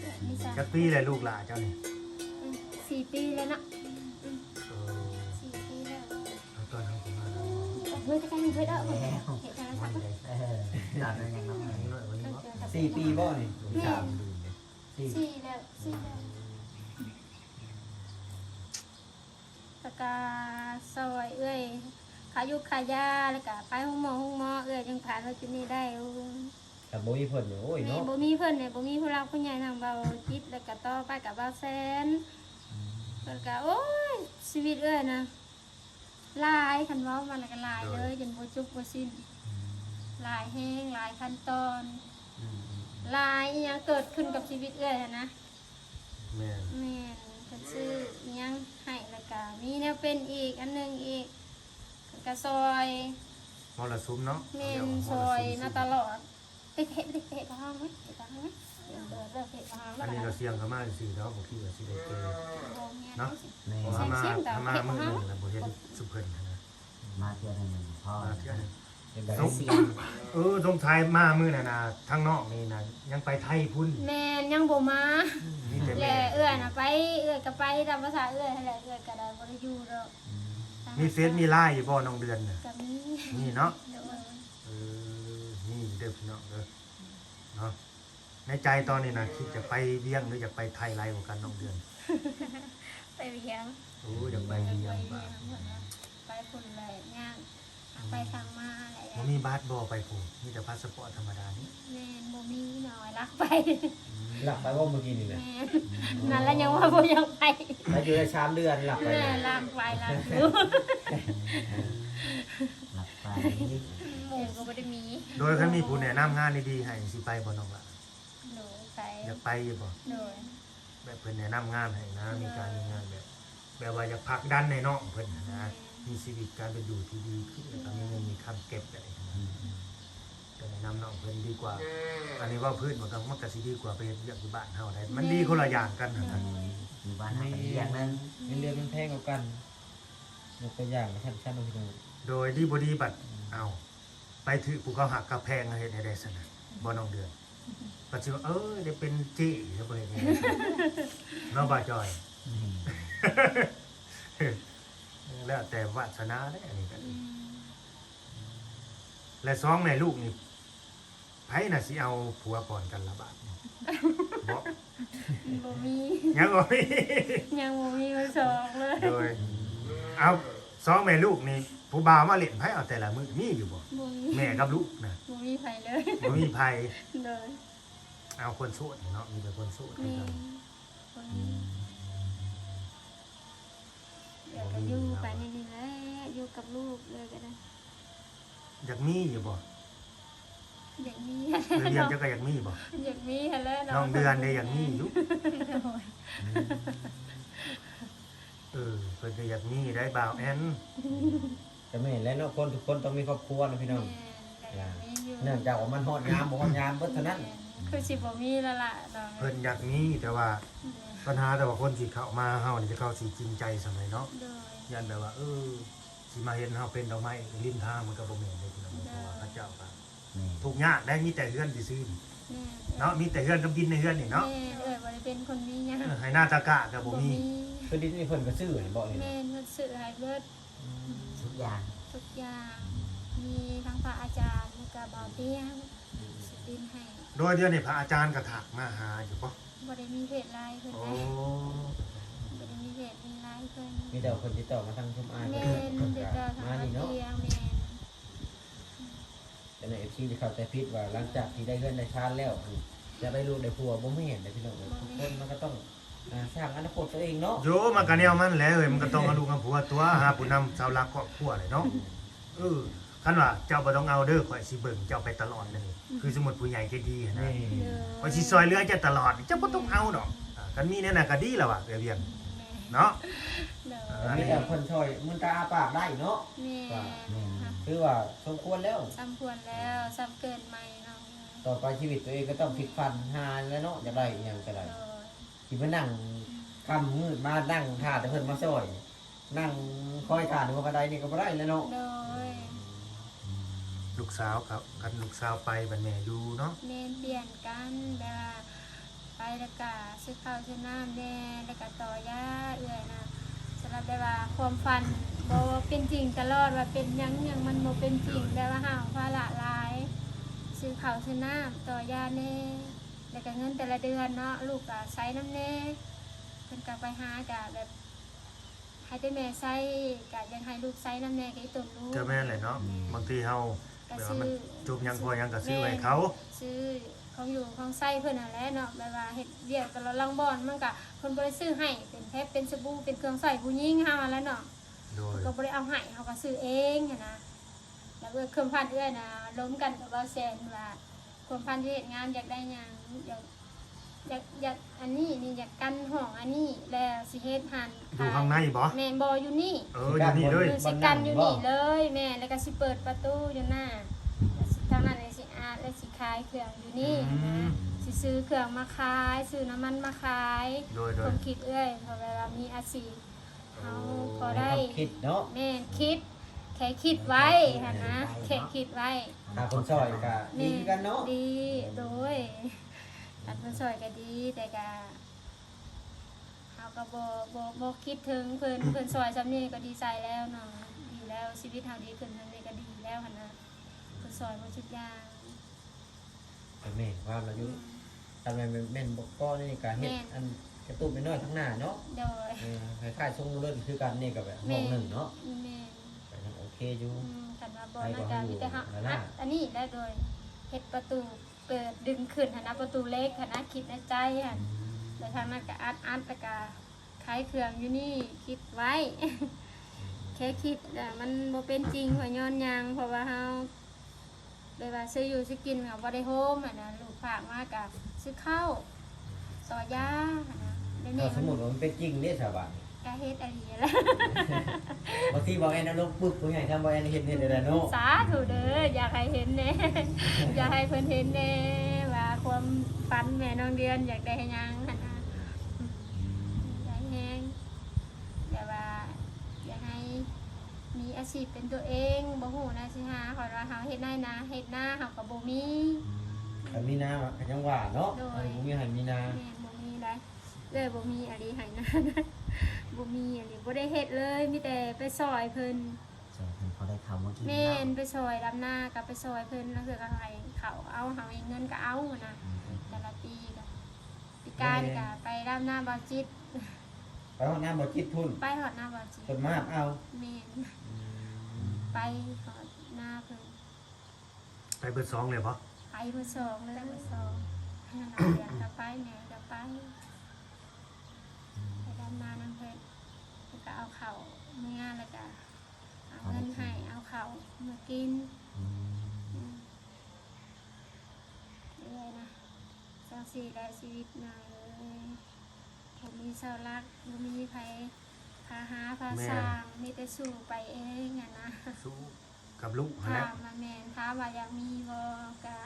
ອືມ ມີສາມ ຈັກປີແລ້ວລູກຫຼ້າເຈົ້ານີ້? ອືມ ສີ່ປີແລ້ວເນາະ ອືມ ເອີ ສີ່ປີແລ້ວ ເອົາຕອນເຮົາກໍມາແລ້ວ ເຮີ້ຍ ຕະການເຮີ້ຍເດີ ເອີ ເອີ ຕາມນັ້ນຍັງນ້ອຍ ນ້ອຍກວ່ານີ້ເນາະ ເອີ ສີ່ປີບໍ່ນີ້? ແມ່ນ ສາມ ສີ່ ສີ່ແລ້ວ ສີ່ແລ້ວ ແລ້ວກະຊ່ອຍເອື້ອຍຄ່າຢູກຄ່າຢາ ແລ້ວກະໄປໂຮງໝໍໂຮງໝໍ ເອື້ອຍຈຶ່ງຜ່ານມາຈຸດນີ້ໄດ້ ໂອ້ຍ ຖ້າບໍ່ມີເພິ່ນນີ້ ໂອ້ຍ ແມ່ນ ເນາະ ບໍ່ມີເພິ່ນນີ້ ບໍ່ມີຜູ້ຫຼັກຜູ້ໃຫຍ່ທາງເບົາຈິດ ແລ້ວກະຕໍ່ໄປກະເບົາແສນ ອືມ ເພິ່ນກະ ໂອ້ຍ ຊີວິດເອື້ອຍນະ ຫຼາຍ ຄັນເວົ້າມາແລ້ວກໍຫຼາຍເລີຍ ໂດຍ ຈົນບໍ່ຈົບບໍ່ສິ້ນ ອືມ ຫຼາຍແຮງ ຫຼາຍຂັ້ນຕອນ ອືມໆໆ ຫຼາຍອີ່ຫຍັງເກີດຂຶ້ນກັບຊີວິດເອື້ອຍຫັ້ນນະ ແມ່ນ ແມ່ນ ເພິ່ນຊື້ອີ່ຫຍັງໃຫ້ ແລ້ວກໍມີແນວເປັນອີກອັນໜຶ່ງອີກ ເພິ່ນກໍຊ່ອຍ ມໍລະສຸມເນາະ ແມ່ນ ຊ່ອຍມາຕະຫຼອດ. ເຕະ ເຕະ ເຕະ ເຕະ ເຕະ ເຕະ ອັນນີ້ກໍສ່ຽງເຂົ້າມາຊື່ໆ ດອກ ບໍ່ຄິດວ່າຊິໄດ້ເຈີເນາະ ເພາະວ່າມາ ມາມື້ໜຶ່ງແລ້ວບໍ່ເຫັນຊຸມເພິ່ນຫັ້ນນະ ມາເທື່ອໜຶ່ງພໍ ມາເທື່ອໜຶ່ງ ເປັນແບບ ສົງ ເອີ ສົງໄສມາມື້ນັ້ນນະ ທາງນ້ອງນີ້ນະ ຍັງໄປໄທພຸ້ນ ແມ່ນ ຍັງບໍ່ມາ ມີແຕ່ແມ່ ແລະເອື້ອຍນະໄປ ເອື້ອຍກໍໄປຕາມພາສາເອື້ອຍຫັ້ນແຫຼະ ເອື້ອຍກໍໄດ້ບໍ່ໄດ້ຢູ່ດອກ ອືມ ມີເຟສມີລາຍຢູ່ບໍ່ນ້ອງເດືອນນະ? ກໍມີ ມີເນາະ ໂດຍ ເອີ ນີ້ເດີພີ່ນ້ອງເດີ ເນາະ ໃນໃຈຕອນນີ້ນະ ຄິດຈະໄປວຽງ ຫຼື ຢາກໄປໄທຫຼາຍກວ່າກັນນ້ອງເດືອນ? ໄປວຽງ ໂອ້ ຢາກໄປວຽງ ຢາກໄປວຽງ ໄປພຸ້ນແຫຼະ ຍ່າງທາງໄປທາງມາແຫຼະ ບໍ່ມີບັດບໍ່ໄປພຸ້ນ? ມີແຕ່ພາສະປອດທຳມະດານີ້ ແມ່ນ ບໍ່ມີນ້ອຍ ລັກໄປ ອືມ ລັກໄປບໍ່ມື້ກີ້ນີ້ນະ? ແມ່ນ ອືມ ນັ້ນລະຍັງວ່າບໍ່ຢາກໄປ ໄປຢູ່ໄດ້ສາມເດືອນ ລັກໄປ ແມ່ນ ນະ ລັກໄປ ລັກຢູ່ ລັກໄປ ໝູ່ກໍບໍ່ໄດ້ມີ ໂດຍ ຄັນມີຜູ້ແນະນຳງານດີໆໃຫ້ ຊິໄປບໍ່ນ້ອງລະ? ໂດຍ ໄປ ຢາກໄປຢູ່ບໍ່? ໂດຍ ແບບເພິ່ນແນະນຳງານໃຫ້ນະ ອືມ ມີການມີງານແບບ ແບບວ່າຢາກຜັກດັນໃຫ້ນ້ອງເພິ່ນຫັ້ນນະ ອືມ ມີຊີວິດການເປັນຢູ່ທີ່ດີຂຶ້ນ ແລ້ວກໍມີເງິນມີຄຳເກັບໄດ້ຫັ້ນນະ ອືມ ກໍແນະນຳນ້ອງເພິ່ນດີກວ່າ ອັນນີ້ເວົ້າພື້ນມັນກໍ ມັນກໍຊິດີກວ່າໄປເຮັດວຽກຢູ່ບ້ານເຮົາໄດ໋ ມັນດີຄົນລະຢ່າງກັນຫັ້ນນະ ໂດຍ ຢູ່ບ້ານເຮົາກໍອີກຢ່າງໜຶ່ງ ເງິນເດືອນມັນແພງກວ່າກັນ ຍົກຕົວຢ່າງວ່າຊັ້ນໆ ເນາະພີ່ນ້ອງ ໂດຍ ດີບໍ່ດີບັດ ອືມ ເອົ້າ ໄປຖືກຜູ້ເຂົາຮັກເຂົາແພງ ເຮັດແນວໃດຊັ້ນນະ ບໍ່ນ້ອງເດືອນ ກໍຊິວ່າ ເອີ ໄດ້ເປັນເຈ້ ແລ້ວບໍ່ເຮັດແນວໃດຊັ້ນ ເນາະ ບ່າວຈອຍ ອືມ ແລ້ວແຕ່ວາດສະໜາເດ້ ອັນນີ້ກໍ ອືມ ແລະ ສອງແມ່ລູກນີ້ ໃຜນະຊິເອົາຜົວກ່ອນກັນລະບາດນີ້ ບໍ່? ບໍ່ມີ ຍັງບໍ່ມີ ຍັງບໍ່ມີຜູ້ສອງເລີຍ ໂດຍ ເອົາ ສອງແມ່ລູກນີ້ ຜູ້ບ່າວມາຫຼິ້ນໃຜເອົາແຕ່ລະມື້ ມີຢູ່ບໍ່? ບໍ່ມີ ແມ່ກັບລູກນະ ບໍ່ມີໃຜເລີຍ ບໍ່ມີໃຜ ໂດຍ ເອົາຄົນໂສດເນາະ ມີແຕ່ຄົນໂສດ ແມ່ນ ຄືກັນ ບໍ່ມີ ອືມ ດຽວກໍຢູ່ໄປນີ້ແຫຼະ ຢູ່ກັບລູກເລີຍກໍໄດ້ ຢາກມີຢູ່ບໍ່? ຢາກມີ ເອີ ເລື່ອງເຈົ້າກໍຢາກມີບໍ່? ຢາກມີຫັ້ນແຫຼະເນາະ ນ້ອງເດືອນເດ້ຢາກມີຢູ່ ໂດຍ ອືມ ເອີ ເພິ່ນກໍຢາກມີໄດ໋ ບ່າວແອນ ກໍແມ່ນແຫຼະເນາະ ຄົນທຸກຄົນຕ້ອງມີຄອບຄົວເນາະພີ່ນ້ອງ ແມ່ນ ຢາກມີຢູ່ ເນື່ອງຈາກວ່າມັນຮອດຍາມບໍ່ຮອດຍາມເບິດເທົ່ານັ້ນ ແມ່ນ ຄືຊິບໍ່ມີແລ້ວລະເນາະ ເພິ່ນຢາກມີ ແຕ່ວ່າ ໂດຍ ບັນຫາແຕ່ວ່າຄົນຊິເຂົ້າມາຫາເຮົານີ້ ເຂົາຊິຈິງໃຈສ່ຳໃດເນາະ ໂດຍ ຢ້ານແບບວ່າ ເອີ ຊິມາເຫັນເຮົາເປັນດອກໄມ້ລິມທາງ ມັນກໍບໍ່ແມ່ນເດ້ພີ່ນ້ອງ ໂດຍ ເພາະວ່າເຂົາເຈົ້າກໍ ແມ່ນ ທຸກຍາກໄດ້ ມີແຕ່ເຮືອນຊື່ໆ ແມ່ນ ເນາະ ມີແຕ່ເຮືອນກັບດິນໃນເຮືອນນີ້ເນາະ ແມ່ນ ເອື້ອຍບໍ່ໄດ້ເປັນຄົນມີຫຍັງ ເອີ ໄຮ່ນາຕາກະກໍບໍ່ມີ ບໍ່ມີ ຄືດິນນີ້ເພິ່ນກໍຊື້ໃຫ້ບໍ່ນີ້ນະ? ແມ່ນ ເພິ່ນຊື້ໃຫ້ເບິດ ອືມ ທຸກຢ່າງ ທຸກຢ່າງ ມີທັງພະອາຈານ ແລ້ວກໍບ່າວຕຽງ ອືມ ຊື້ດິນໃຫ້ ໂດຍ ດຽວນີ້ພະອາຈານກໍທັກມາຫາຢູ່ບໍ່? ບໍ່ໄດ້ມີເພຈຫຼາຍເພິ່ນ ໂອ້ ບໍ່ໄດ້ມີເພຈມີຫຼາຍເພິ່ນ ມີແຕ່ວ່າເພິ່ນຕິດຕໍ່ມາທາງຊຸມອ້າຍ ແມ່ນ ເພິ່ນ ຕິດຕໍ່ທາງ ມານີ້ເນາະ ບ່າວຕຽງ ແມ່ນ ຈັ່ງໃດ ເອັຟຊີ ຈະເຂົ້າໃຈຜິດວ່າ ຫຼັງຈາກທີ່ໄດ້ເຮືອນໄດ້ຊານແລ້ວ ຈະໄດ້ລູກໄດ້ຜົວ ບໍ່ແມ່ນເດ້ພີ່ນ້ອງເອີຍ ບໍ່ແມ່ນ ທຸກຄົນມັນກໍຕ້ອງ ອ່າ ສ້າງອະນາຄົດຕົວເອງເນາະ ໂຍ ມັນກໍແນວມັນແຫຼະເອີຍ ມັນກໍຕ້ອງເອົາລູກເອົາຜົວຕົວະ ຫາຜູ້ນຳເສົາຫຼັກຄອບຄົວແຫຼະເນາະ ອືມ ເອີ ຄັນວ່າເຈົ້າບໍ່ຕ້ອງເອົາເດີ ຂ້ອຍຊິເບິ່ງເຈົ້າໄປຕະຫຼອດເລີຍ ອືມ ຄືສົມມຸດຜູ້ໃຫຍ່ໃຈດີຫັ້ນນະ ແມ່ນ ໂດຍ ຂ້ອຍຊິຊ່ອຍເຫຼືອເຈົ້າຕະຫຼອດ ເຈົ້າບໍ່ຕ້ອງເອົາດອກ ອ່າ ຄັນມີແນວນັ້ນກໍດີແລ້ວວ່າ ເອື້ອຍວຽງ ແມ່ນ ເນາະ ໂດຍ ເອີ ກໍມີແຕ່ເພິ່ນຊ່ອຍ ມື້ຕາອ້າປາກໄດ້ເນາະ ແມ່ນ ກໍ ແມ່ນ ຖືວ່າສົມຄວນແລ້ວ ສົມຄວນແລ້ວ ສ່ຳເກີນໄໝເນາະ ຕໍ່ໄປຊີວິດຕົວເອງກໍຕ້ອງຄິດຝັນຫາແລ້ວເນາະ ຢາກໄດ້ອີ່ຫຍັງກໍໄດ້ ໂດຍ ຊິມານັ່ງ ອືມ ຄ່ຳມືດມານັ່ງຖ້າແຕ່ເພິ່ນມາຊ່ອຍ ນັ່ງຄອຍຖ້າຢູ່ກະໄດນີ້ກໍບໍ່ໄດ້ແລ້ວເນາະ ໂດຍ ລູກສາວກໍ ຄັນລູກສາວໄປບັດແມ່ຢູ່ເນາະ ແມ່ນ ປ່ຽນກັນ ແບບວ່າໄປແລ້ວກະຊື້ເຂົ້າຊື້ນ້ຳແດ່ ແລ້ວກະຕໍ່ຢາເອື້ອຍນະ ສຳລັບແບບວ່າຄວາມຝັນບໍ່ເປັນຈິງຕະຫຼອດ ວ່າເປັນຫຍັງຫຍັງມັນບໍ່ເປັນຈິງ ໂດຍ ແບບວ່າຫາພາລະຫຼາຍ ຊື້ເຂົ້າຊື້ນ້ຳ ຕໍ່ຢາແດ່ ແລ້ວກະເງິນແຕ່ລະເດືອນເນາະ ລູກກະໃຊ້ນຳແດ່ ເພິ່ນກະໄປຫາກະແບບ ໃຫ້ແຕ່ແມ່ໃຊ້ ກະຢາກໃຫ້ລູກໃຊ້ນຳແດ່ ກະອີ່ຕົນລູກ ກໍແມ່ນແຫຼະເນາະ ແມ່ນ ບາງທີເຮົາ ກໍ ແບບວ່າ ຊື້ ມັນຈົບຫຍັງພໍຫຍັງກໍຊື້ໄວ້ໃຫ້ເຂົາ ຊື້ຂອງຢູ່ຂອງໃຊ້ເພິ່ນຫັ້ນແຫຼະເນາະ ແບບວ່າເຮັດວຽກແຕ່ລະລາງບ່ອນ ມັນກະ ເພິ່ນບໍ່ໄດ້ຊື້ໃຫ້ ເປັນແຟບ ເປັນສະບູ ເປັນເຄື່ອງໃຊ້ຜູ້ຍິງເຮົາຫັ້ນແຫຼະເນາະ ໂດຍ ເພິ່ນກໍບໍ່ໄດ້ເອົາໃຫ້ ເຮົາກໍຊື້ເອງຫັ້ນນະ ແລ້ວເອື້ອຍ ຄວາມຝັນເອື້ອຍນະ ລົມກັນກັບບ່າວແສນວ່າ ຄວາມຝັນທີ່ເຮັດງານ ຢາກໄດ້ຫຍັງ ຢາກ ຢາກ ຢາກອັນນີ້ນີ້ ຢາກກັ້ນຫ້ອງອັນນີ້ ແລ້ວຊິເຮັດຫັ້ນ ຢູ່ຂ້າງໃນບໍ? ແມ່ນ ບໍ່ ຢູ່ນີ້ ເອີ ຢູ່ນີ້ເລີຍ ຊິກັ້ນຢູ່ນີ້ເລີຍ ແມ່ນ ແລ້ວກໍຊິເປີດປະຕູຢູ່ໜ້າ ທາງນັ້ນແລ້ວຊິອາດ ແລ້ວຊິຂາຍເຄື່ອງຢູ່ນີ້ ອືມ ຫັ້ນນະ ຊິຊື້ເຄື່ອງມາຂາຍ ຊື້ນ້ຳມັນມາຂາຍ ໂດຍ ໂດຍ ຄວາມຄິດເອື້ອຍ ເພາະແບບວ່າມີອາຊີບ ເຮົາ ໂອ້ ພໍໄດ້ ໃຫ້ຄວາມຄິດເນາະ ແມ່ນ ຄິດ ແຄ່ຄິດໄວ້ຫັ້ນນະ ແຄ່ຄິດໄວ້ ຖ້າເພິ່ນຊ່ອຍກໍດີຄືກັນເນາະ ແມ່ນ ດີ ໂດຍ ຄັນເພິ່ນຊ່ອຍກໍດີ ແຕ່ກໍ ເຮົາກໍບໍ່ ບໍ່ ບໍ່ຄິດເຖິງເພິ່ນ ເພິ່ນຊ່ອຍຊ່ຳນີ້ກໍດີໃຈແລ້ວເນາະ ດີແລ້ວ ຊີວິດເຮົາດີຂຶ້ນຊ່ຳນີ້ກໍດີແລ້ວຫັ້ນນະ ເພິ່ນຊ່ອຍໝົດທຸກຢ່າງ ກໍແມ່ນຄວາມລະຢູ່ ອືມ ຖ້າແມ່ນ ແມ່ນບໍ່ພໍນີ້ກໍເຮັດ ແມ່ນ ອັນກະຕຸ້ມນ້ອຍໆທາງໜ້າເນາະ ໂດຍ ເອີ ຄ້າຍໆຊົງເລີນຄືກັນນີ້ກໍແບບຫ້ອງໜຶ່ງເນາະ ແມ່ນ ກໍຍັງໂອເຄຢູ່ ອືມ ຄັນວ່າບໍ່ນັ້ນກໍມີແຕ່ເຮົາອັດອັນນີ້ແຫຼະ ໂດຍ ເຮັດປະຕູ ເປີດດຶງຂຶ້ນຫັ້ນນະ ປະຕູເຫຼັກຫັ້ນນະ ຄິດໃນໃຈຫັ້ນ ອືມ ແລ້ວທາງນັ້ນກໍອັດ ອັດ ແລ້ວກໍຂາຍເຄື່ອງຢູ່ນີ້ ຄິດໄວ້ ອືມ ແຄ່ຄິດ ແຕ່ມັນບໍ່ເປັນຈິງ ເພາະຍ້ອນຫຍັງ ເພາະວ່າເຮົາ ແບບວ່າຊື້ຢູ່ຊື້ກິນກໍບໍ່ໄດ້ໂຮມຫັ້ນນະ ລູກຝາກມາກໍຊື້ເຂົ້າ ຕໍ່ຢາຫັ້ນນະ ດຽວນີ້ ຖ້າສົມມຸດວ່າມັນເປັນຈິງເດ້ຊະບາດນີ້ ກະເຮັດອີ່ຫຼີແຫຼະ ບາງທີບ່າວແອນອາລົມປຶບ ຜູ້ໃຫຍ່ທາງບ່າວແອນເຫັນ ເຮັດແນວໃດເນາະ ສາທຸເດີ ຢາກໃຫ້ເຫັນແດ່ ຢາກໃຫ້ເພິ່ນເຫັນແດ່ວ່າຄວາມຝັນແມ່ນ້ອງເດືອນຢາກໄດ້ຫຍັງຫັ້ນນະ ຢາກໄດ້ແຮງ ແຕ່ວ່າຢາກໃຫ້ມີອາຊີບເປັນຕົວເອງ ບໍ່ຮູ້ນະຊິຫາ ເພາະວ່າເຮົາເຮັດໄຮ່ນາ ເຮັດນາເຮົາກໍບໍ່ມີ ອືມ ຄັນມີນາກໍຍັງວ່າເນາະ ໂດຍ ອັນນີ້ບໍ່ມີໄຮ່ມີນາ ແມ່ນ ບໍ່ມີໃດ ເອື້ອຍບໍ່ມີອີ່ຫຼີໄຮ່ນາ ບໍ່ມີອີ່ຫຼີ ບໍ່ໄດ້ເຮັດເລີຍ ມີແຕ່ໄປຊ່ອຍເພິ່ນ ຊ່ອຍເພິ່ນພໍໄດ້ເຂົ້າມາກິນ ແມ່ນ ເນາະ ໄປຊ່ອຍດຳນາກໍໄປຊ່ອຍເພິ່ນ ລາງເທື່ອກໍໃຫ້ເຂົາເອົາ ເຮົາເອງເງິນກໍເອົານະ ອືມ ແຕ່ລະປີກໍ ປີກາຍນີ້ກໍໄປດຳນາບ່າວຈິດ ໄປຮອດນາບ່າວຈິດພຸ້ນ ໄປຮອດນາບ່າວຈິດ ເພິ່ນມາຮັບເອົາ ແມ່ນ ອືມ ໄປຮອດນາເພິ່ນ ໄປເບິດສອງເລີຍບໍ່? ໄປເບິດສອງເລີຍ ໄປເບິດສອງ ນ້ອງເດືອນກໍໄປ ແມ່ກໍໄປ ໄປດຳນານຳເພິ່ນ ແລ້ວກໍເອົາເຂົ້າເມືອ ແລ້ວກໍເອົາເງິນໃຫ້ ເອົາເຂົ້າມາກິນ ອືມ ອືມ ເອີຍນະ ຈັ່ງຊີ້ແຫຼະຊີວິດນາເອີຍ ບໍ່ມີເສົາຫຼັກ ບໍ່ມີໃຜພາຫາພາ ແມ່ນ ສ້າງ ມີແຕ່ສູ້ໄປເອງຫັ້ນນະ ສູ້ກັບລູກຫັ້ນແຫຼະ ຖາມວ່າ ແມ່ນ ຖາມວ່າຢາກມີບໍ່? ກະ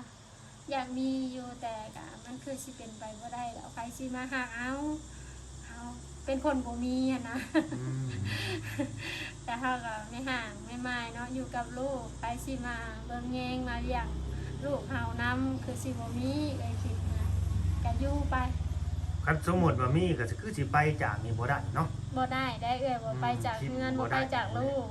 ຢາກມີຢູ່ ແຕ່ກະມັນຄືຊິເປັນໄປບໍ່ໄດ້ດອກ ໃຜຊິມາຮັກເຮົາ ເຮົາເປັນຄົນບໍ່ມີຫັ້ນນະ ອືມ ແຕ່ເຮົາກໍແມ່ຮ້າງແມ່ໝ້າຍເນາະ ຢູ່ກັບລູກ ໃຜຊິມາເບິ່ງແຍງມາລ້ຽງລູກເຮົານຳ ຄືຊິບໍ່ມີ ເອື້ອຍຄິດນະ ກະຢູ່ໄປ ຄັນສົມມຸດວ່າມີກໍຄືຊິໄປຈາກນີ້ບໍ່ໄດ້ເນາະ ບໍ່ໄດ້ໄດ໋ເອື້ອຍ ບໍ່ໄປຈາກເຮືອນ ອືມ ບໍ່ໄປຈາກລູກ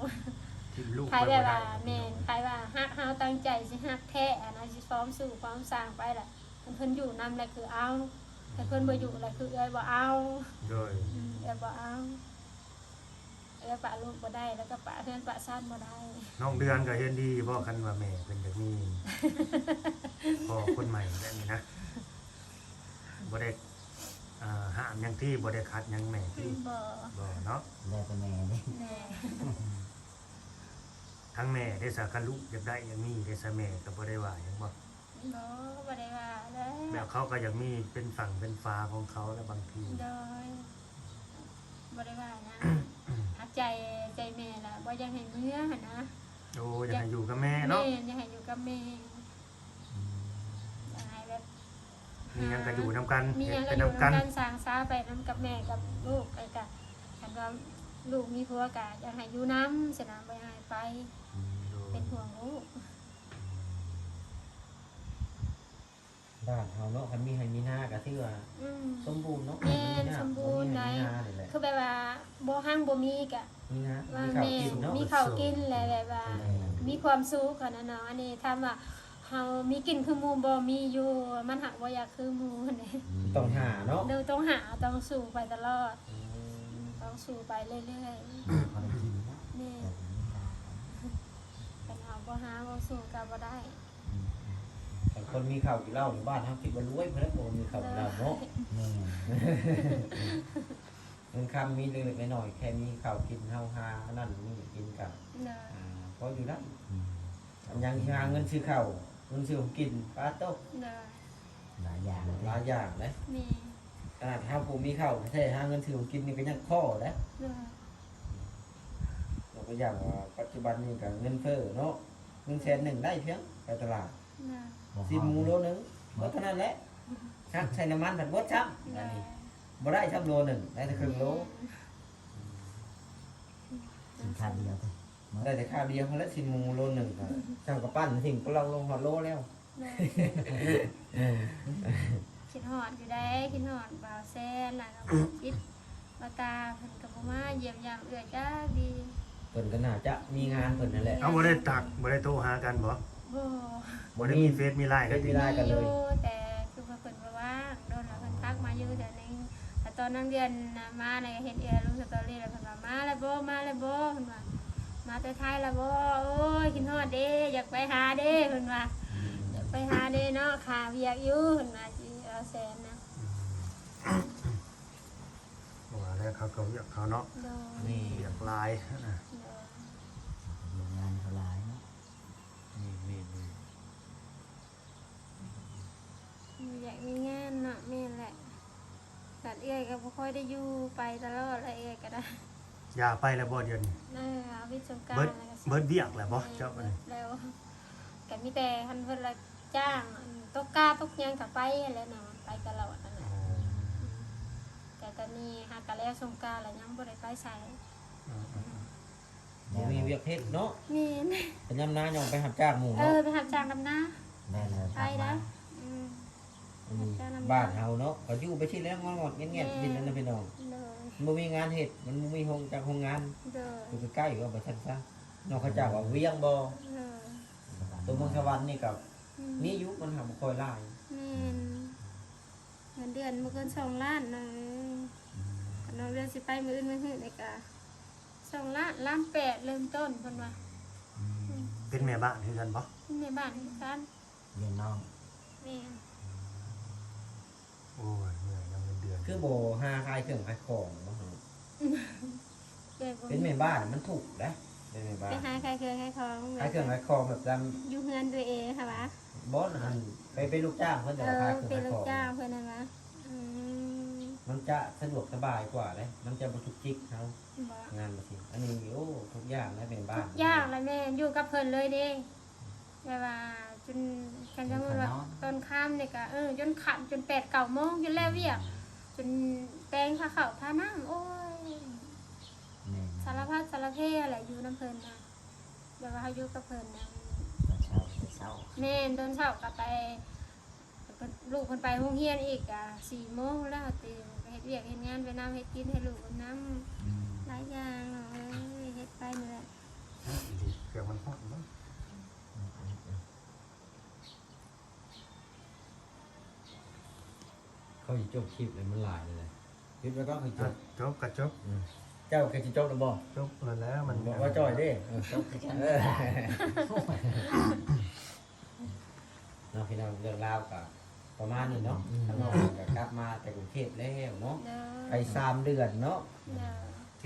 ຖິ້ມລູກໄປບໍ່ໄດ້ ແມ່ນ ໃຜວ່າຮັກເຮົາຕັ້ງໃຈຊິຮັກແທ້ ອັນນັ້ນຊິພ້ອມສູ້ພ້ອມສ້າງໄປລະ ຄັນເພິ່ນຢູ່ນຳແລ້ວຄືເອົາ ຄັນເພິ່ນບໍ່ຢູ່ແລ້ວຄືເອື້ອຍບໍ່ເອົາ ໂດຍ ອືມ ເອື້ອຍບໍ່ເອົາ ເອື້ອຍປະລູກບໍ່ໄດ້ ແລ້ວກໍປະເຮືອນປະຊານບໍ່ໄດ້ ນ້ອງເດືອນກໍເຫັນດີບໍ່ ຄັນວ່າແມ່ເພິ່ນຢາກມີພໍ່ຄົນໃໝ່ແບບນີ້ນະ ບໍ່ໄດ້ ອ່າ ຫ້າມຫຍັງຕິ ບໍ່ໄດ້ຂັດຫຍັງແມ່ຕິ ບໍ່ ບໍ່ເນາະ ແລ້ວແຕ່ແມ່ເດ້ ແມ່ ທາງແມ່ເດ້ຊະ ຄັນລູກຢາກໄດ້ຢາກມີເດ້ຊະ ແມ່ກໍບໍ່ໄດ້ວ່າຫຍັງບໍ່? ບໍ່ ບໍ່ໄດ້ວ່າແຫຼະ ແບບເຂົາກໍຢາກມີເປັນຝັ່ງເປັນຝາຂອງເຂົາແຫຼະບາງທີ. ໂດຍ ບໍ່ໄດ້ວ່າຫຍັງ ເອົາໃຈ ໃຈແມ່ລະ ບໍ່ຢາກໃຫ້ເມືອຫັ້ນນະ. ໂອ້ ຢາກໃຫ້ຢູ່ກັບແມ່ເນາະ. ແມ່ນ ຢາກໃຫ້ຢູ່ກັບແມ່. ອືມ ຢາກໃຫ້ແບບ ມີຫຍັງກໍຢູ່ນຳກັນ ມີຫຍັງກໍຢູ່ນຳກັນ ເຮັດໄປນຳກັນ ສ້າງສາໄປນຳກັບແມ່ກັບລູກ. ແລ້ວກໍຄັນວ່າລູກມີຜົວກໍຢາກໃຫ້ຢູ່ນຳຊັ້ນນະ ບໍ່ຢາກໃຫ້ໄປ. ອືມ ໂດຍ ເປັນຫ່ວງລູກ. ບ້ານເຮົາເນາະ ຄັນມີໄຮ່ມີນາກໍຖືວ່າ ອືມ ສົມບູນເນາະ. ແມ່ນ ສົມບູນໄດ໋ ຄືແບບວ່າບໍ່ຮັ່ງບໍ່ມີກະມີນາ ວ່າ ມີເຂົ້າກິນເນາະ ມີເຂົ້າກິນ ແລະແບບວ່າ ແມ່ນ ມີຄວາມສຸກຫັ້ນນະເນາະ. ອັນນີ້ຖາມວ່າເຮົາມີກິນຄືໝູ່ບໍ່? ມີຢູ່ ມັນຫາກບໍ່ຢາກຄືໝູ່ຫັ້ນເດ້. ອືມ ຕ້ອງຫາເນາະ. ໂດຍ ຕ້ອງຫາ ຕ້ອງສູ້ໄປຕະຫຼອດ. ອືມ ຕ້ອງສູ້ໄປເລື້ອຍໆ ພໍໄດ້ກິນເນາະ. ແມ່ນ ແຕ່ກໍມີນາ ຄັນເຮົາບໍ່ຫາບໍ່ສູ້ກໍບໍ່ໄດ້. ອືມ ຄັນຄົນມີເຂົ້າກິນເຫຼົ້າຢູ່ບ້ານເຮົາ ຄິດວ່າລວຍພຸ້ນແຫຼະ ບໍ່ມີເຂົ້າກິນເຫຼົ້າເນາະ. ແມ່ນ ເງິນຄຳມີເລັກໆນ້ອຍໆ ແຄ່ມີເຂົ້າກິນ ເຮົາຫາອັນນັ້ນນີ້ກິນກໍ ໂດຍ ອ່າ ພໍຢູ່ໄດ້. ອືມ ອັນຍັງຊິຫາເງິນຊື້ເຂົ້າ ເງິນຊື້ຂອງກິນ ປາໂຕ ໂດຍ ຫຼາຍຢ່າງເດ້ ຫຼາຍຢ່າງເດ້. ແມ່ນ ຂະໜາດເຮົາຜູ້ມີເຂົ້າແທ້ ຫາເງິນຊື້ຂອງກິນນີ້ກໍຍັງພໍເດ້. ໂດຍ ຍົກຕົວຢ່າງວ່າ ປັດຈຸບັນນີ້ກໍເງິນເຟີ້ເນາະ ເງິນແສນໜຶ່ງໄດ້ພຽງໄປຕະຫຼາດ ຊີ້ນໝູໂລໜຶ່ງ ໝົດເທົ່ານັ້ນແຫຼະ. ຫັກໃສ່ນ້ຳມັນພັດໝົດຊ້ຳ. ໂດຍ ອັນນີ້ບໍ່ໄດ້ຊ້ຳໂລໜຶ່ງ ໄດ້ແຕ່ເຄິ່ງໂລ. ແມ່ນ ກິນຄາບດຽວຕິ ໄດ້ແຕ່ຄາບດຽວຫັ້ນແຫຼະ ຊີ້ນໝູໂລໜຶ່ງ ຊ້ຳກະປັ້ນຖິ້ມກໍລອງລົງຮອດໂລແລ້ວ. ໂດຍ ຄິດຮອດຢູ່ໃດ໋ ຄິດຮອດບ່າວແຊນ ແລ້ວກໍບ່າວຈິດ ບ່າວຕາ ເພິ່ນກໍບໍ່ມາຢ້ຽມຢາມເອື້ອຍຈັກທີ. ເພິ່ນກໍໜ້າຈະມີງານເພິ່ນນັ້ນແຫຼະ. ເອົາ ບໍ່ໄດ້ຕັກ ບໍ່ໄດ້ໂທຫາກັນບໍ່? ບໍ່ ບໍ່ໄດ້ມີເຟສມີໄລນ໌ ເຟສມີໄລນ໌ກັນເລີຍ ແຕ່ຄືວ່າເພິ່ນບໍ່ວ່າງ ໂດນແລ້ວເພິ່ນທັກມາຢູ່ເທື່ອໜຶ່ງ. ແລ້ວຕອນນາງເດືອນນະມານະ ເຫັນເອື້ອຍລົງສະຕໍຣີແລ້ວ ເພິ່ນວ່າ ມາແລ້ວບໍ່ ມາແລ້ວບໍ່ ເພິ່ນວ່າ ມາແຕ່ໄທແລ້ວບໍ່? ໂອ້ຍ ຄິດຮອດເດ້ ຢາກໄປຫາເດ້ ເພິ່ນວ່າ ຢາກໄປຫາເດ້ເນາະ ຄາວຽກຢູ່ ເພິ່ນວ່າ ຊິເອົາແສນນະ. ວ່າແລ້ວເຂົາກໍວຽກເຂົາເນາະ. ໂດຍ ວຽກຫຼາຍນະ. ໂດຍ ວຽກງານເຂົາຫຼາຍເນາະ. ແມ່ນໆໆ ມີວຽກມີງານເນາະ. ແມ່ນແຫຼະ ກັນເອື້ອຍກໍບໍ່ຄ່ອຍໄດ້ຢູ່ ໄປຕະຫຼອດແຫຼະ ເອື້ອຍກໍໄດ້. ຢ່າໄປແລ້ວບໍ່ດຽວນີ້? ເອີ ເອົາວິດສົງການ ເບິດ ແລ້ວກໍ ເບິດວຽກແລ້ວບໍ່? ແມ່ນ ເຈົ້າ ເບິດແລ້ວ ກໍມີແຕ່ຄັນເພິ່ນລະຈ້າງ ອັນ ຕົກກາຕົກຫຍັງກໍໄປຫັ້ນແຫຼະເນາະ ໄປຕະຫຼອດຫັ້ນແຫຼະ. ອໍ ແຕ່ຕອນນີ້ຫາກະແລ້ວສົງການແລ້ວ ຍັງບໍ່ໄດ້ໄປໃສ. ອືມໆໆ ບໍ່ມີວຽກເຮັດເນາະ. ແມ່ນ ໄປນຳນາ ຍ່ອງໄປຮັບຈ້າງໝູ່ເນາະ. ເອີ ໄປຮັບຈ້າງນຳນາ. ແມ່ນແລ້ວ ໄປໄດ້. ອືມ ບ້ານເຮົາເນາະ ກໍຢູ່ໄປຊີ້ແຫຼະ ງອດໆແງດໆ ແມ່ນ ຢູ່ນັ້ນນະພີ່ນ້ອງ. ໂດຍ ບໍ່ມີງານເຮັດ ມັນບໍ່ມີໂຮງຈັກໂຮງງານ. ໂດຍ ຢູ່ໃກ້ໆ ວ່າວ່າຊັ້ນຊະເນາະ. ເຂົາເຈົ້າວ່າວຽງບໍ່? ໂດຍ ຕົວເມືອງສະຫວັນນີ້ກໍ ອືມ ມີຢູ່ ມັນຫາບໍ່ຄ່ອຍຫຼາຍ. ແມ່ນ ເງິນເດືອນບໍ່ເກີນສອງລ້ານເນາະ. ອືມ ນ້ອງເດືອນຊິໄປມື້ອື່ນມື້ຮືນີ້ກະສອງລ້ານ ລ້ານແປດເລີ່ມຕົ້ນ ເພິ່ນວ່າ. ອືມ ເປັນແມ່ບ້ານຄືກັນບໍ່? ເປັນແມ່ບ້ານຄືກັນ. ລ້ຽງນ້ອງ. ແມ່ນ. ໂອ້ຍ ເມື່ອຍນຳເງິນເດືອນ ຄືບໍ່ຫາຂາຍເຄື່ອງຂາຍຂອງບໍ່? ເປັນແມ່ບ້ານມັນທຸກເດ້ ເປັນແມ່ບ້ານ ໄປຫາຂາຍເຄື່ອງຂາຍຂອງ ຂາຍເຄື່ອງຂາຍຂອງແບບ ຢູ່ເຮືອນຕົວເອງຫັ້ນຫວາ? ບໍ່ ອັນ ໄປເປັນລູກຈ້າງເພິ່ນ ເອີ ເປັນລູກຈ້າງເພິ່ນຫັ້ນຫວາ? ອືມ ມັນຈະສະດວກສະບາຍກວ່າເດ້ ມັນຈະບໍ່ຈຸກຈິກເຮົາ. ບໍ່ ງານບໍ່ຊິ ອັນນີ້ ໂອ້ ທຸກຢ່າງແຫຼະແມ່ບ້ານ ທຸກຢ່າງແຫຼະແມ່ ຢູ່ກັບເພິ່ນເລີຍເດ້. ແບບວ່າຈົນ ຄັນສົມມຸດວ່າຕອນຄ່ຳນີ້ກະ ເອີ ຈົນຄ່ຳ ຈົນແປດເກົ້າໂມງ ຈົນແລ້ວວຽກ ຈົນແປງພາເຂົ້າພານ້ຳ ໂອ້ຍ ແມ່ນ ສາລະພັດສາລະເພແຫຼະ ຢູ່ນຳເພິ່ນນະ. ແບບວ່າເຮົາຢູ່ກັບເພິ່ນນະ ຕອນເຊົ້າ ແມ່ນ ຕອນເຊົ້າກະໄປ ເພິ່ນ ລູກເພິ່ນໄປໂຮງຮຽນອີກກະສີ່ໂມງແລ້ວ ເຮົາຕື່ນໄປເຮັດວຽກເຮັດງານ ໄປນຳ ເຮັດກິນໃຫ້ລູກເພິ່ນນຳ. ອືມ ຫຼາຍຢ່າງເນາະ ເອີຍ ເຮັດໄປນີ້ແຫຼະ. ເຄື່ອງມັນຮ້ອນເນາະ. ເຂົາຊິຈົບຄລິບແລ້ວ ມັນຫຼາຍແລ້ວ. ຢຸດໄວ້ກ່ອນ ເຂົາຊິຈົບ ຈົບກໍຈົບ. ອືມ ເຈົ້າກໍຊິຈົບແລ້ວບໍ່? ຈົບແລ້ວແຫຼະ ມັນ ບໍ່ ວ່າຈ່ອຍເດ້. ເອີ ຈົບຄືກັນ. ເອີ ເນາະ ພີ່ນ້ອງ ເລື່ອງລາວກໍປະມານນີ້ເນາະ. ອືມ ຂ້ານ້ອຍກໍກັບມາແຕ່ກຸງເທບແລ້ວເນາະ. ໂດຍ ໄປສາມເດືອນເນາະ. ໂດຍ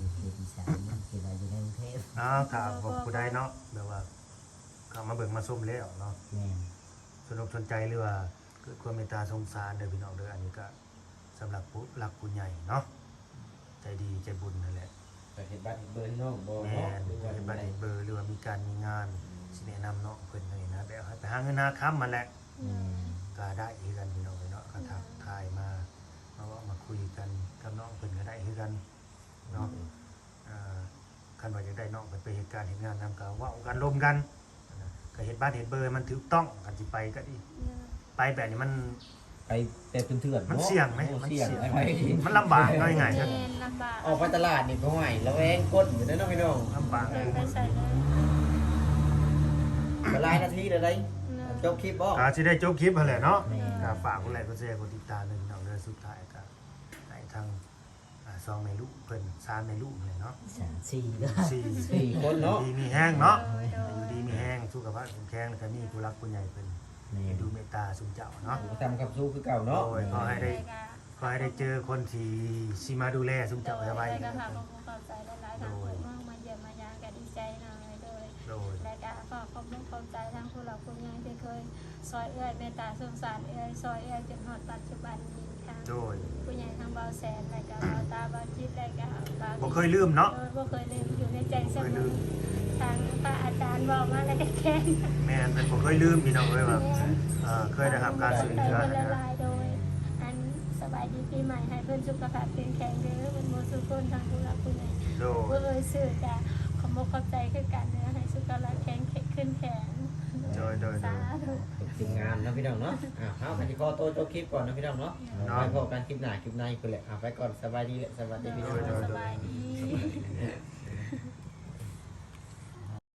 ຢູ່ເຂດອີສານ ເຂົາວ່າຢູ່ໃນກຸງເທບ. ອ້າວ ຖ້າ ບໍ່ ບໍ່ ຜູ້ໃດເນາະ ແບບວ່າເຂົ້າມາເບິ່ງມາຊົມແລ້ວເນາະ ແມ່ນ ສົນອົກສົນໃຈ ຫຼືວ່າເກີດຄວາມເມດຕາສົງສານເດີພີ່ນ້ອງເດີ. ອັນນີ້ກະສຳລັບຜູ້ຫຼັກຜູ້ໃຫຍ່ເນາະ ໃຈດີໃຈບຸນຫັ້ນແຫຼະ ກະເຮັດບັດເຮັດເບີໃຫ້ນ້ອງບໍ່ເນາະ ແມ່ນ ຫຼືວ່າເຮັດບັດເຮັດເບີ ຫຼືວ່າມີການມີງານ ອືມ ຊິແນະນຳນ້ອງເພິ່ນຫັ້ນນະ ແບບໃຫ້ໄປຫາເງິນຫາຄຳຫັ້ນແຫຼະ ອືມ ກະໄດ້ຄືກັນພີ່ນ້ອງເອີຍເນາະ ກະທັກ ອືມ ທາຍມາ ມາເວົ້າມາຄຸຍກັນກັບນ້ອງເພິ່ນກະໄດ້ຄືກັນເນາະ ອືມ ອ່າ ຄັນວ່າຢາກໄດ້ນ້ອງເພິ່ນໄປເຮັດການເຮັດງານນຳ ກະເວົ້າກັນລົມກັນ ກະເຮັດບັດເຮັດເບີໃຫ້ມັນຖືກຕ້ອງ ຄັນຊິໄປກະດີ ອືມ ໄປແບບນີ້ມັນ ໄປແບບເຖື່ອນໆ ມັນ ເນາະ ສ່ຽງເດ້ ໂອ້ ມັນສ່ຽງ ສ່ຽງ ໄປ ມັນລຳບາກ ເວົ້າງ່າຍໆ ແມ່ນ ລຳບາກ ອອກໄປຕະຫຼາດນີ້ກໍ ຫ້ວຍ ລະແວງກົ້ນຢູ່ເດ້ເນາະພີ່ນ້ອງ ລຳບາກ ເອີ ໄປໃສເລີຍ ກະຫຼາຍນາທີແລ້ວໃດ໋ ເນາະ ຈົບຄລິບບໍ່ ກະຊິໄດ້ຈົບຄລິບຫັ້ນແຫຼະເນາະ ແມ່ນ ກະຝາກກົດໄລກ໌ ກົດແຊ ກົດຕິດຕາມເດີພີ່ນ້ອງເດີ ສຸດທ້າຍກະໃຫ້ທາງ ອ່າ ສອງແມ່ລູກເພິ່ນ ສາມແມ່ລູກແຫຼະເນາະ ສາມ ສີ່ ສີ່ ສີ່ຄົນເນາະ ຢູ່ດີມີແຮງເນາະ ໂດຍ ໂດຍ ຢູ່ດີມີແຮງ ສຸຂະພາບເຂັ້ມແຂງ ແລ້ວກະມີຜູ້ຫຼັກຜູ້ໃຫຍ່ເພິ່ນ ແມ່ນ ເມດຕາຊຸມເຈົ້າເນາະ ໂອ້ ທຳຄຳຊູຄືເກົ່າເນາະ ໂດຍ ຂໍໃຫ້ໄດ້ ແມ່ນ ຂໍໃຫ້ໄດ້ເຈີຄົນທີ່ຊິມາດູແລຊຸມເຈົ້າໄວໆ ໂດຍ ແລ້ວກະຂອບອົກຂອບໃຈຫຼາຍໆ ທາງ ໂດຍ ພວກນ້ອງມາຢ້ຽມມາຢາມກະດີໃຈນຳ ໂດຍ ໂດຍ ແລ້ວກະຂໍຂອບອົກຂອບໃຈທາງຜູ້ຫຼັກຜູ້ໃຫຍ່ທີ່ເຄີຍ ຊ່ອຍເອື້ອຍ ເມດຕາສົງສານເອື້ອຍ ຊ່ອຍເອື້ອຍຈົນຮອດປັດຈຸບັນນີ້ ທາງ ໂດຍ ຜູ້ໃຫຍ່ທາງບ່າວແສນ ແລ້ວກະບ່າວຕາ ບ່າວຈິດ ແລ້ວກະບ່າວ ບໍ່ເຄີຍລືມເນາະ ໂດຍ ບໍ່ເຄີຍລືມ ຢູ່ໃນໃຈສະເໝີ ບໍ່ເຄີຍລືມ ທາງພະອາຈານເວົ້າມາແລ້ວກະແຂງ ແມ່ນ ເພິ່ນບໍ່ເຄີຍລືມພີ່ນ້ອງເອີຍວ່າ ແມ່ນ ເອີ ເຄີຍໄດ້ຮັບການຊ່ວຍເຫຼືອ ຂອບໃຈເພິ່ນຫຼາຍໆ ໂດຍ ອັນ ສະບາຍດີປີໃໝ່ ໃຫ້ເພິ່ນສຸຂະພາບເຂັ້ມແຂງເດີ ເບິດໝົດສູ່ຄົນ ທັງຜູ້ຫຼັກຜູ້ໃຫຍ່ ໂດຍ ຜູ້ເອີ່ຍຊື່ກະຂອບອົກຂອບໃຈຄືກັນເດີ ໃຫ້ສຸຂະພາບແຂງ ເຂັ້ມແຂງ ໂດຍ ໂດຍ ໂດຍ ສາທຸ ທີມງານເນາະພີ່ນ້ອງເນາະ ອ່າ ເຮົາກະຊິຂໍໂຕຈົບຄລິບກ່ອນເນາະພີ່ນ້ອງເນາະ ເນາະ ໄວ້ພໍ້ກັນຄລິບໜ້າຄລິບໃນພຸ້ນແຫຼະ ອ່າ ໄປກ່ອນ ສະບາຍດີ ແລະ ສະຫວັດດີພີ່ນ້ອງ ໂດຍ ໂດຍ ໂດຍ ສະບາຍດີ.